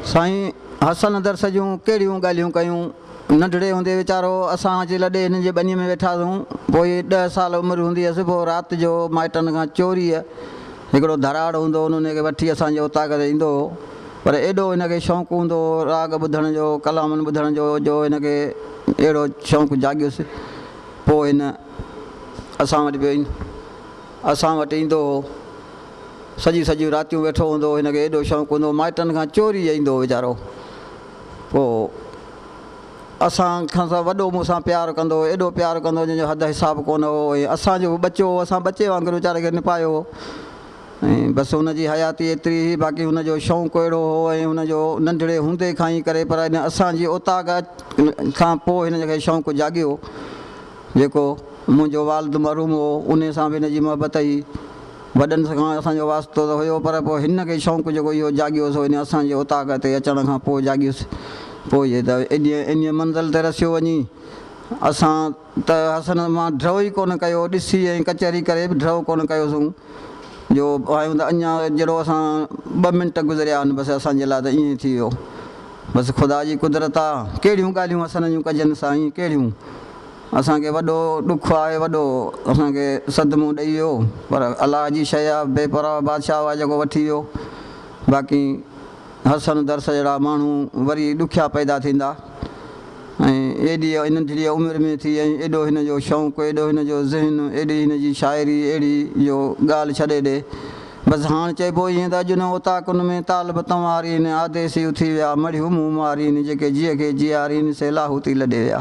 سائين حسن درس جون ڪهڙيون ڳالهيون ڪيون. ننڍڙي هوندي ويچارو اسان اچي لڏي هن جي ٻنيء ۾ ويٺاسون. پوء 10 سال عمر هوندي هيس. پوء رات جو مائٽن کان چوريء هڪڙو ڌراڙ هوندو هو، ان کي وٺي اسان جي اوطاق تي ايندو هو. پر ايڏو هن کي شوق هوندو هو راڳ ٻڌڻ جو، ڪلامن ٻڌڻ جو، جو هن کي اهڙو شوق جاڳيس. پوء هن اسان وٽ پيو اسان وٽ ايندو هو. سڄيون سڄيون راتيون ويٺو هوندو هو. هن کي ايڏو شوق هوندو هو، مائٽن کان چوريء ايندو هو ويچارو. پوء اسان کان ته وڏو مون سان پيار ڪندو هو، ايڏو پيار ڪندو هو جنهن جو حد حساب ڪونه هو ۽ اسان جو هو ٻچو هو، اسان ٻچي وانگر ويچاري کي نپايو هو ۽ بس هن جي حياتي ايتري هئي. باقي هن جو شوق اهڙو هو ۽ هن جو ننڍڙي هوندي کان ئي ڪري، پر ان اسان جي اوطاق کان پوء هن کي شوق جاڳيو. جيڪو منهنجو والد مرحوم هو، انهي سان به هن جي محبت هئي. وڏن کان اسان جو واسطو ته هيو، پر پوء هن کي شوق جيڪو اهو جاڳيو سو ان اسان جي اوطاق تي اچڻ کان پوء جاڳيس. پوء هي ته انهيء منزل تي رسيو وڃي. اسان ته حسن مان ڍؤ ئي ڪونه ڪيو، ڏسي ۽ ڪچهري ڪري به ڍؤ ڪونه ڪيوسون، جو آيون ته اڃا جهڙو اسان ٻه منٽ گذريا آهن، بس اسان جي لاء ته ائين ٿي ويو. بس خدا جي قدرت آ. ڪهڙيون ڳالهيون حسن جون ڪجن سائين، ڪهڙيون. اسان کي وڏو ڏک آهي، وڏو اسان کي صدمو ڏئي ويو، پر الله جي شيء آ، بي پرواهه بادشاهه آ جيڪو وٺي ويو. باقي حسن درس جهڙا ماڻهو وري ڏکيا پيدا ٿيندا ۽ ايڏيء ننڍڙيء عمر ۾ ٿي ۽ ايڏو هن جو شوق، ايڏو هن جو ذهن، ايڏي هن جي شاعري، اهڙي جو ڳالهه ڇڏي ڏي. بس هاڻ چئبو ائين ته اڄ نه اوطاقن ۾ طالب تنوارين، آديسي اٿي ويا، مڙهيون منهن مارين، جيڪي جيء کي جيارين، سي لاهوتي لڏي ويا.